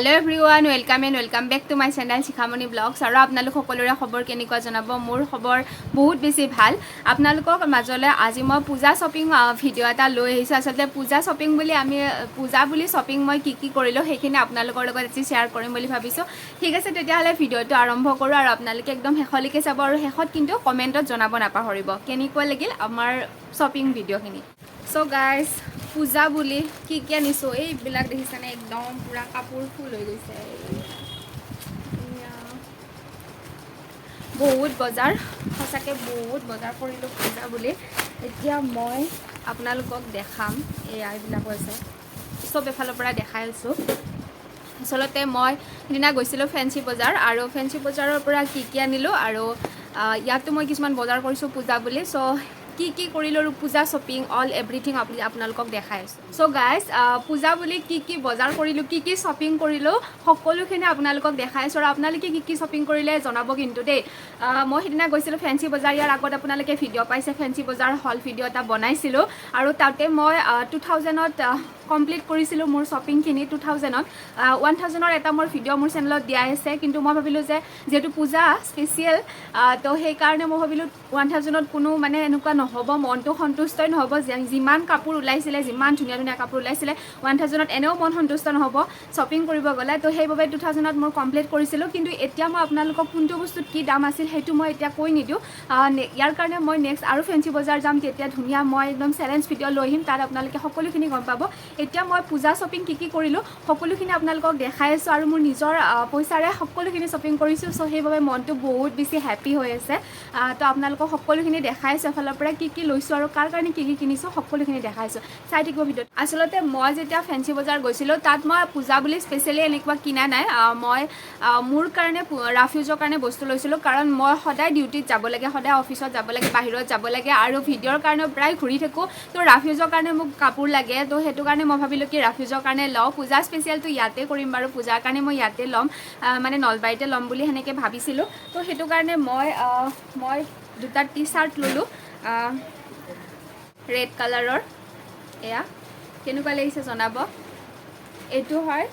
Hello everyone, welcome and welcome back to my channel Shikhamoni blogs. আৰু আপোনালোক সকলোৰে খবৰ কেনেকুৱা জনাব। মোৰ খবৰ বহুত বেছি ভাল। আপোনালোকৰ মাজলৈ আজি মই পূজা শ্বপিং ভিডিঅ' এটা লৈ আহিছোঁ। আচলতে পূজা শ্বপিং বুলি আমি পূজা বুলি শ্বপিং মই কি কি কৰিলোঁ, সেইখিনি আপোনালোকৰ লগত আজি শ্বেয়াৰ কৰিম বুলি ভাবিছোঁ। ঠিক আছে, তেতিয়াহ'লে ভিডিঅ'টো আৰম্ভ কৰোঁ আৰু আপোনালোকে একদম শেষলৈকে চাব আৰু শেষত কিন্তু কমেণ্টত জনাব নাপাহৰিব কেনেকুৱা লাগিল আমাৰ শ্বপিং ভিডিঅ'খিনি। চ' গাইজ, পূজা বুলি কি কি আনিছোঁ, এইবিলাক দেখিছেনে? একদম পূৰা কাপোৰ ফুল হৈ গৈছে। এয়া। বহুত বজাৰ, সঁচাকৈ বহুত বজাৰ কৰিলোঁ পূজা বুলি। এতিয়া মই আপোনালোকক দেখাম। এয়া, এইবিলাকো আছে, চব এফালৰ পৰা দেখাই আছোঁ। আচলতে মই সিদিনা গৈছিলোঁ ফেঞ্চি বজাৰ আৰু ফেঞ্চি বজাৰৰ পৰা কি কি আনিলোঁ আৰু ইয়াতো মই কিছুমান বজাৰ কৰিছোঁ পূজা বুলি। চ' কি কি কৰিলোঁ আৰু পূজা শ্বপিং অল এভৰিথিং আপুনি আপোনালোকক দেখাই আছোঁ। চ' গাইজ, পূজা বুলি কি কি বজাৰ কৰিলোঁ, কি কি শ্বপিং কৰিলোঁ, সকলোখিনি আপোনালোকক দেখাই আছোঁ আৰু আপোনালোকে কি কি শ্বপিং কৰিলে জনাব কিন্তু দেই। মই সিদিনা গৈছিলোঁ ফেঞ্চি বজাৰ। ইয়াৰ আগত আপোনালোকে ভিডিঅ' পাইছে, ফেঞ্চি বজাৰ হল ভিডিঅ' এটা বনাইছিলোঁ আৰু তাতে মই 2000ত কমপ্লিট কৰিছিলোঁ মোৰ শ্বপিংখিনি। 2000ত, 1000ৰ এটা মোৰ ভিডিঅ' মোৰ চেনেলত দিয়াই আছে। কিন্তু মই ভাবিলোঁ যে যিহেতু পূজা স্পেচিয়েল, তো সেইকাৰণে মই ভাবিলোঁ 1000ত কোনো মানে এনেকুৱা নহ'ব, মনটো সন্তুষ্টই নহ'ব। যিমান কাপোৰ ওলাইছিলে, যিমান ধুনীয়া ধুনীয়া কাপোৰ ওলাইছিলে, 1000ত এনেও মন সন্তুষ্ট নহ'ব শ্বপিং কৰিব গ'লে। তো সেইবাবে 2000ত মোৰ কমপ্লিট কৰিছিলোঁ। কিন্তু এতিয়া মই আপোনালোকক কোনটো বস্তুত কি দাম আছিল, সেইটো মই এতিয়া কৈ নিদিওঁ। ইয়াৰ কাৰণে মই নেক্সট আৰু ফেঞ্চি বজাৰ যাম, তেতিয়া ধুনীয়া মই একদম চেলেঞ্জ ভিডিঅ' লৈ আহিম, তাত আপোনালোকে সকলোখিনি গম পাব। এতিয়া মই পূজা শ্বপিং কি কি কৰিলোঁ, সকলোখিনি আপোনালোকক দেখাই আছোঁ আৰু মোৰ নিজৰ পইচাৰে সকলোখিনি শ্বপিং কৰিছোঁ। চ' সেইবাবে মনটো বহুত বেছি হেপ্পী হৈ আছে। তো আপোনালোকক সকলোখিনি দেখাই আছোঁ, এফালৰ পৰা কি কি লৈছোঁ আৰু কাৰ কাৰণে কি কি কিনিছোঁ, সকলোখিনি দেখাইছোঁ। চাই থাকিব ভিডিঅ'ত। আচলতে মই যেতিয়া ফেঞ্চি বজাৰ গৈছিলোঁ, তাত মই পূজা বুলি স্পেচিয়েলি এনেকুৱা কিনা নাই। মই মোৰ কাৰণে, ৰাফ ইউজৰ কাৰণে বস্তু লৈছিলোঁ, কাৰণ মই সদায় ডিউটিত যাব লাগে, সদায় অফিচত যাব লাগে, বাহিৰত যাব লাগে আৰু ভিডিঅ'ৰ কাৰণে প্ৰায় ঘূৰি থাকোঁ। তো ৰাফ ইউজৰ কাৰণে মোক কাপোৰ লাগে। তো সেইটো কাৰণে মই ভাবিলোঁ কি ৰাফ ইউজৰ কাৰণে লওঁ। পূজা স্পেচিয়েলটো ইয়াতে কৰিম বাৰু, পূজাৰ কাৰণে মই ইয়াতে ল'ম, মানে নলবাৰীতে ল'ম বুলি সেনেকৈ ভাবিছিলোঁ। তো সেইটো কাৰণে মই দুটা টি চাৰ্ট ল'লোঁ ৰেড কালাৰৰ। এয়া, কেনেকুৱা লাগিছে জনাব। এইটো হয়।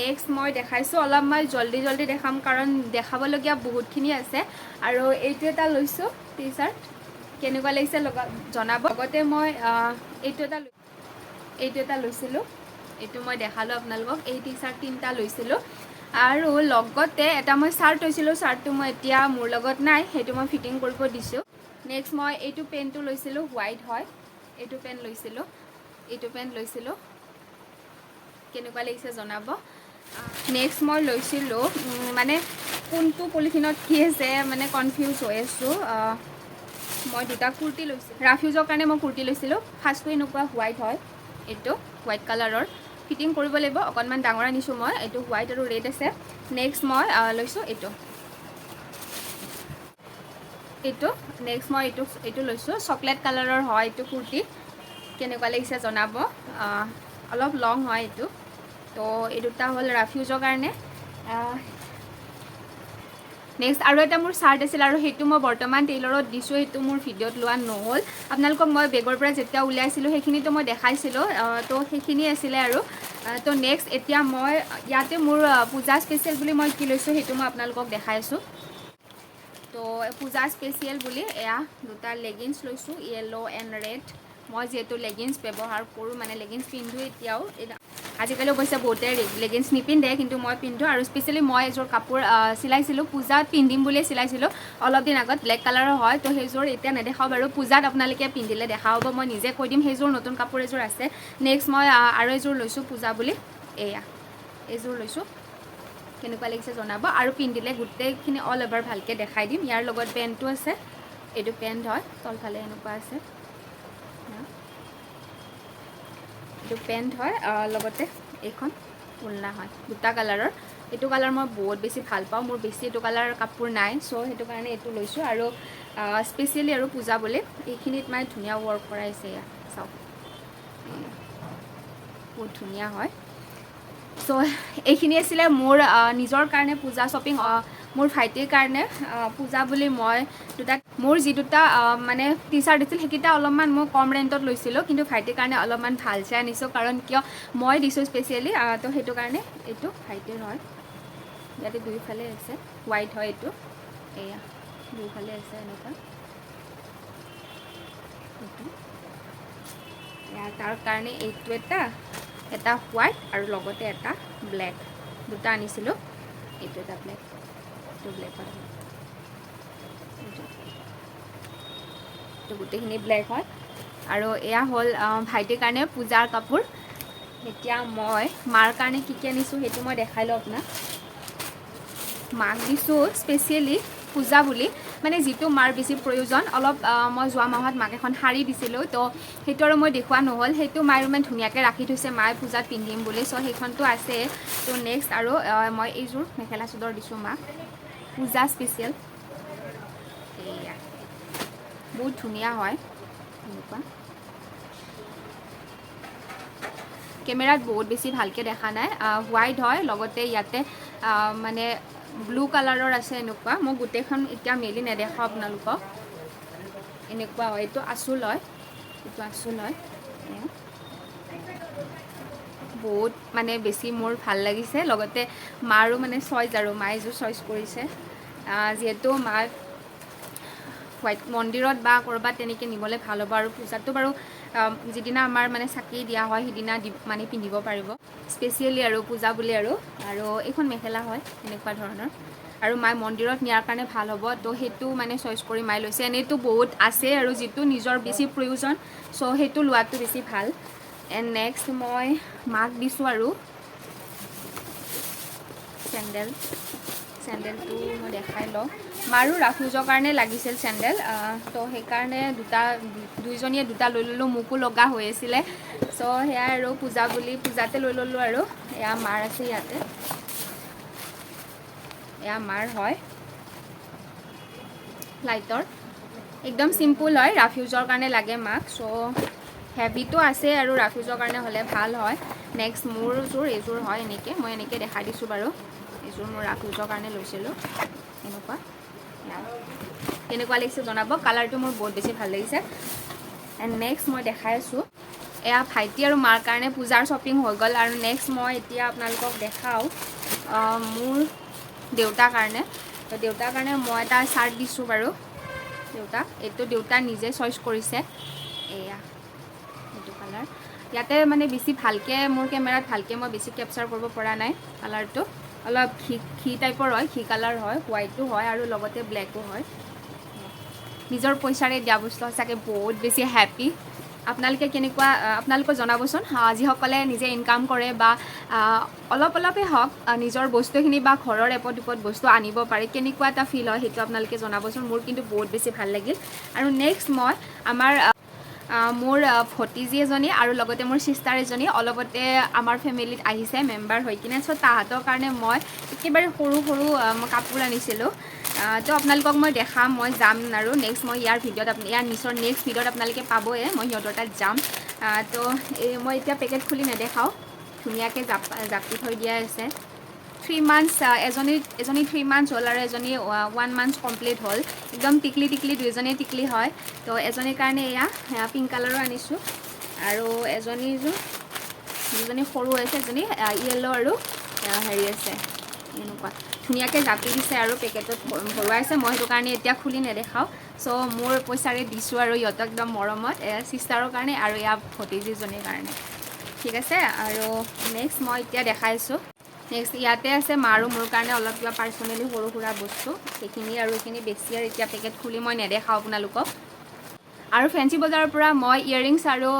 নেক্সট মই দেখাইছোঁ, অলপ মই জল্দি জল্দি দেখাম, কাৰণ দেখাবলগীয়া বহুতখিনি আছে। আৰু এইটো এটা লৈছোঁ টি চাৰ্ট, কেনেকুৱা লাগিছে লগত জনাব। লগতে মই এইটো এটা লৈছিলোঁ, এইটো মই দেখালোঁ আপোনালোকক। এই টি চাৰ্ট তিনিটা লৈছিলোঁ আৰু লগতে এটা মই চাৰ্ট লৈছিলোঁ। চাৰ্টটো মই এতিয়া মোৰ লগত নাই, সেইটো মই ফিটিং কৰিব দিছোঁ। নেক্সট মই এইটো পেণ্টটো লৈছিলোঁ, হোৱাইট হয়। এইটো পেণ্ট লৈছিলোঁ, এইটো পেণ্ট লৈছিলোঁ, কেনেকুৱা লাগিছে জনাব। নেক্সট মই লৈছিলোঁ, মানে কোনটো পলিথিনত কি আছে মানে কনফিউজ হৈ আছোঁ। মই দুটা কুৰ্তি লৈছিলোঁ, ৰাফ ইউজৰ কাৰণে মই কুৰ্তি লৈছিলোঁ। ফাৰ্ষ্টটো এনেকুৱা হোৱাইট হয়, এইটো হোৱাইট কালাৰৰ, ফিটিং কৰিব লাগিব, অকণমান ডাঙৰ আনিছোঁ মই। এইটো হোৱাইট আৰু ৰেড আছে। নেক্সট মই লৈছোঁ এইটো এইটো নেক্সট মই এইটো এইটো লৈছোঁ, চকলেট কালাৰৰ হয় এইটো কুৰ্তি, কেনেকুৱা লাগিছে জনাব। অলপ লং হয় এইটো। তো এই দুটা হ'ল ৰাফ ইউজৰ কাৰণে। নেক্সট আৰু এটা মোৰ চাৰ্ট আছিল আৰু সেইটো মই বৰ্তমান টেইলৰত দিছোঁ, সেইটো মোৰ ভিডিঅ'ত লোৱা নহ'ল। আপোনালোকক মই বেগৰ পৰা যেতিয়া উলিয়াইছিলোঁ, সেইখিনিতো মই দেখাইছিলোঁ। তো সেইখিনি আছিলে আৰু তো নেক্সট এতিয়া মই ইয়াতে মোৰ পূজা স্পেচিয়েল বুলি মই কি লৈছোঁ, সেইটো মই আপোনালোকক দেখাই আছোঁ। তো পূজা স্পেচিয়েল বুলি এয়া দুটা লেগিংছ লৈছোঁ, য়েল্ল' এণ্ড ৰেড। মই যিহেতু লেগিংছ ব্যৱহাৰ কৰোঁ, মানে লেগিংছ পিন্ধোঁ এতিয়াও। আজিকালি অৱশ্যে বহুতে লেগিংছ নিপিন্ধে, কিন্তু মই পিন্ধোঁ। আৰু স্পেচিয়েলি মই এযোৰ কাপোৰ চিলাইছিলোঁ, পূজাত পিন্ধিম বুলিয়ে চিলাইছিলোঁ অলপ দিন আগত, ব্লেক কালাৰৰ হয়। তো সেইযোৰ এতিয়া নেদেখাওঁ বাৰু, পূজাত আপোনালোকে পিন্ধিলে দেখা হ'ব, মই নিজে কৈ দিম। সেইযোৰ নতুন কাপোৰ এযোৰ আছে। নেক্সট মই আৰু এযোৰ লৈছোঁ পূজা বুলি, এয়া এইযোৰ লৈছোঁ, কেনেকুৱা লাগিছে জনাব। আৰু পিন্ধিলে গোটেইখিনি অল অভাৰ ভালকৈ দেখাই দিম। ইয়াৰ লগত পেণ্টটো আছে, এইটো পেণ্ট হয়, তলফালে এনেকুৱা আছে। এইটো পেণ্ট হয়, লগতে এইখন ওলনা হয়, দুটা কালাৰৰ। এইটো কালাৰ মই বহুত বেছি ভাল পাওঁ, মোৰ বেছি এইটো কালাৰ কাপোৰ নাই। চ' সেইটো কাৰণে এইটো লৈছোঁ আৰু স্পেচিয়েলি আৰু পূজা বুলি এইখিনিত মানে ধুনীয়া ৱৰ্ক কৰাইছে। এয়া চাওক, এয়া। বহুত ধুনীয়া হয়। চ' এইখিনি আছিলে মোৰ নিজৰ কাৰণে পূজা শ্বপিং। মোৰ ভাইটিৰ কাৰণে পূজা বুলি মই দুটা, মোৰ যি দুটা মানে টি চাৰ্ট দিছিল সেইকেইটা অলপমান মই কম ৰেণ্টত লৈছিলোঁ, কিন্তু ভাইটিৰ কাৰণে অলপমান ভাল চাই আনিছোঁ, কাৰণ কিয় মই দিছোঁ স্পেচিয়েলি, তো সেইটো কাৰণে এইটো ভাইটিৰ হয়। ইয়াতে দুয়োফালে আছে, হোৱাইট হয় এইটো, এয়া দুয়োফালে আছে এনেকুৱা এইটো। এয়া তাৰ কাৰণে এইটো এটা, এটা হোৱাইট আৰু লগতে এটা ব্লেক, দুটা আনিছিলোঁ। এইটো এটা ব্লেক, এইটো ব্লেকত হয়, এইটো এইটো গোটেইখিনি ব্লেক হয়। আৰু এয়া হ'ল ভাইটিৰ কাৰণে পূজাৰ কাপোৰ। এতিয়া মই মাৰ কাৰণে কি কি আনিছোঁ সেইটো মই দেখাই লওঁ আপোনাক। মাক দিছোঁ স্পেচিয়েলি পূজা বুলি, মানে যিটো মাৰ বেছি প্ৰয়োজন অলপ। মই যোৱা মাহত মাক এখন শাৰী দিছিলোঁ, তো সেইটো আৰু মই দেখুওৱা নহ'ল। সেইটো মায়ে ইমান ধুনীয়াকৈ ৰাখি থৈছে, মায়ে পূজাত পিন্ধিম বুলি, চ' সেইখনতো আছে। তো নেক্সট আৰু মই এইযোৰ মেখেলা চাদৰ দিছোঁ মাক পূজা স্পেচিয়েল। এয়া বহুত ধুনীয়া হয়, এনেকুৱা কেমেৰাত বহুত বেছি ভালকৈ দেখা নাই। হোৱাইট হয়, লগতে ইয়াতে মানে ব্লু কালাৰৰ আছে এনেকুৱা। মই গোটেইখন এতিয়া মেলি নেদেখাওঁ আপোনালোকক। এনেকুৱা হয়, এইটো আঁচল হয়, এইটো আঁচল হয়। এয়া বহুত মানে বেছি মোৰ ভাল লাগিছে, লগতে মাৰো মানে চইচ আৰু মায়ে এযোৰ চইচ কৰিছে। যিহেতু মাক হোৱাইট মন্দিৰত বা ক'ৰবাত তেনেকৈ নিবলৈ ভাল হ'ব, আৰু পূজাতো বাৰু যিদিনা আমাৰ মানে চাকি দিয়া হয় সিদিনা মানে পিন্ধিব পাৰিব স্পেচিয়েলি আৰু পূজা বুলি। আৰু আৰু এইখন মেখেলা হয় এনেকুৱা ধৰণৰ, আৰু মায়ে মন্দিৰত নিয়াৰ কাৰণে ভাল হ'ব, তো সেইটো মানে চইচ কৰি মায়ে লৈছে। এনেইতো বহুত আছে আৰু যিটো নিজৰ বেছি প্ৰয়োজন, চ' সেইটো লোৱাটো বেছি ভাল। এণ্ড নেক্সট মই মাক দিছোঁ আৰু চেণ্ডেল। চেণ্ডেলটো মই দেখাই লওঁ। মাৰো ৰাফ ইউজৰ কাৰণে লাগিছিল চেণ্ডেল, তো সেইকাৰণে দুইজনীয়ে দুটা লৈ ল'লোঁ, মোকো লগা হৈ আছিলে। চ' সেয়াই আৰু পূজা বুলি পূজাতে লৈ ল'লোঁ আৰু। এয়া মাৰ আছে ইয়াতে, এয়া মাৰ হয় লাইটৰ, একদম চিম্পুল হয়, ৰাফ ইউজৰ কাৰণে লাগে মাক। চ' হেভিটো আছে আৰু ৰাফ ইউজৰ কাৰণে হ'লে ভাল হয়। নেক্সট মোৰযোৰ এইযোৰ হয় এনেকৈ, মই এনেকৈ দেখাই দিছোঁ বাৰু। এইযোৰ মোৰ ৰাফ ইউজৰ কাৰণে লৈছিলোঁ এনেকুৱা। কেনেকুৱা লাগিছে জনাব, কালাৰটো মোৰ বহুত বেছি ভাল লাগিছে। এণ্ড নেক্সট মই দেখাই আছোঁ, এয়া ভাইটি আৰু মাৰ কাৰণে পূজাৰ শ্বপিং হৈ গ'ল। আৰু নেক্সট মই এতিয়া আপোনালোকক দেখাওঁ মোৰ দেউতাৰ কাৰণে। তো দেউতাৰ কাৰণে মই এটা চাৰ্ট দিছোঁ বাৰু দেউতাক, এইটো দেউতা নিজে চইচ কৰিছে। এয়া এইটো কালাৰ, ইয়াতে মানে বেছি ভালকৈ মোৰ কেমেৰাত ভালকৈ মই বেছি কেপচাৰ কৰিব পৰা নাই। কালাৰটো অলপ ঘি ঘি টাইপৰ হয়, ঘি কালাৰ হয়, হোৱাইটো হয় আৰু লগতে ব্লেকো হয়। নিজৰ পইচাৰে দিয়া বস্তু, সঁচাকৈ বহুত বেছি হেপ্পী। আপোনালোকে কেনেকুৱা, আপোনালোকে জনাবচোন। যিসকলে নিজে ইনকাম কৰে বা অলপ অলপেই হওক, নিজৰ বস্তুখিনি বা ঘৰৰ এপদ দুপদ বস্তু আনিব পাৰে, কেনেকুৱা এটা ফিল হয় সেইটো আপোনালোকে জনাবচোন। মোৰ কিন্তু বহুত বেছি ভাল লাগিল। আৰু নেক্সট মই আমাৰ মোৰ ভতিজী এজনী আৰু লগতে মোৰ ছিষ্টাৰ এজনী অলপতে আমাৰ ফেমিলিত আহিছে মেম্বাৰ হৈ কিনে। চ' তাহাঁতৰ কাৰণে মই একেবাৰে সৰু সৰু মই কাপোৰ আনিছিলোঁ। তো আপোনালোকক মই দেখাম, মই যাম আৰু নেক্সট মই ইয়াৰ ভিডিঅ'ত ইয়াৰ নিশ্চয় নেক্সট ভিডিঅ'ত আপোনালোকে পাবয়ে, মই সিহঁতৰ তাত যাম। তো এই মই এতিয়া পেকেট খুলি নেদেখাওঁ, ধুনীয়াকৈ জাপি থৈ দিয়া আছে। 3 মান্থছ, এজনী 3 মান্থছ হ'ল আৰু এজনী 1 মান্থছ কমপ্লিট হ'ল। একদম টিকলি টিকলি দুইজনীয়ে টিকলি হয়। তো এজনীৰ কাৰণে এয়া পিংক কালাৰো আনিছোঁ, আৰু এজনী যিজনী সৰু আছে এজনী য়েল্ল' আৰু হেৰি আছে এনেকুৱা ধুনীয়াকৈ জাপি দিছে আৰু পেকেটত ভৰোৱাইছে। মই সেইটো কাৰণে এতিয়া খুলি নেদেখাওঁ। চ' মোৰ পইচাৰে দিছোঁ আৰু সিহঁতক একদম মৰমত, এয়া ছিষ্টাৰৰ কাৰণে আৰু এয়া ভতিজীজনীৰ কাৰণে। ঠিক আছে, আৰু নেক্সট মই এতিয়া দেখাইছোঁ। নেক্সট ইয়াতে আছে মাৰো মোৰ কাৰণে অলপ কিবা পাৰ্চনেলি সৰু সুৰা বস্তু, সেইখিনি আৰু এইখিনি বেছি আৰু এতিয়া পেকেট খুলি মই নেদেখাওঁ আপোনালোকক। আৰু ফেঞ্চি বজাৰৰ পৰা মই ইয়েৰিংছ আৰু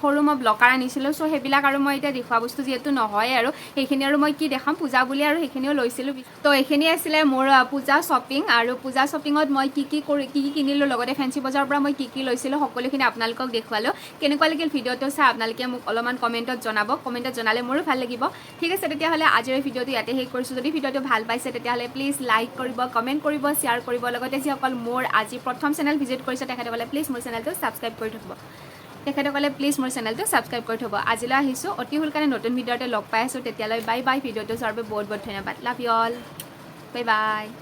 সৰু মই ব্লকাৰ আনিছিলোঁ। চ' সেইবিলাক আৰু মই এতিয়া দেখুওৱা বস্তু যিহেতু নহয় আৰু সেইখিনি আৰু মই কি দেখাম পূজা বুলি, আৰু সেইখিনিও লৈছিলোঁ। তো এইখিনি আছিলে মোৰ পূজা শ্বপিং। আৰু পূজা শ্বপিঙত মই কি কি কৰি কি কি কিনিলোঁ, লগতে ফেঞ্চি বজাৰৰ পৰা মই কি কি লৈছিলোঁ সকলোখিনি আপোনালোকক দেখুৱালোঁ। কেনেকুৱা লাগিল ভিডিঅ'টো চাই আপোনালোকে মোক অলপমান কমেণ্টত জনাব, কমেণ্টত জনালে মোৰো ভাল লাগিব। ঠিক আছে, তেতিয়াহ'লে আজিৰ এই ভিডিঅ'টো ইয়াতে শেষ কৰিছোঁ। যদি ভিডিঅ'টো ভাল পাইছে তেতিয়াহ'লে প্লিজ লাইক কৰিব, কমেণ্ট কৰিব, শ্বেয়াৰ কৰিব। লগতে যিসকল মোৰ আজি প্ৰথম চেনেল ভিজিট কৰিছে তেখেতসকলে প্লিজ মোৰ চেনেলটো ছাবস্ক্ৰাইব কৰি থ'ব, তেখেতসকলে প্লিজ মোৰ চেনেলটো ছাবস্ক্ৰাইব কৰি থ'ব। আজিলৈ আহিছোঁ, অতি সোনকালে নতুন ভিডিঅ'তে লগ পাই আছোঁ। তেতিয়ালৈ বাই বাই। ভিডিঅ'টো চোৱাৰ বাবে বহুত বহুত ধন্যবাদ। Love you all. Bye bye.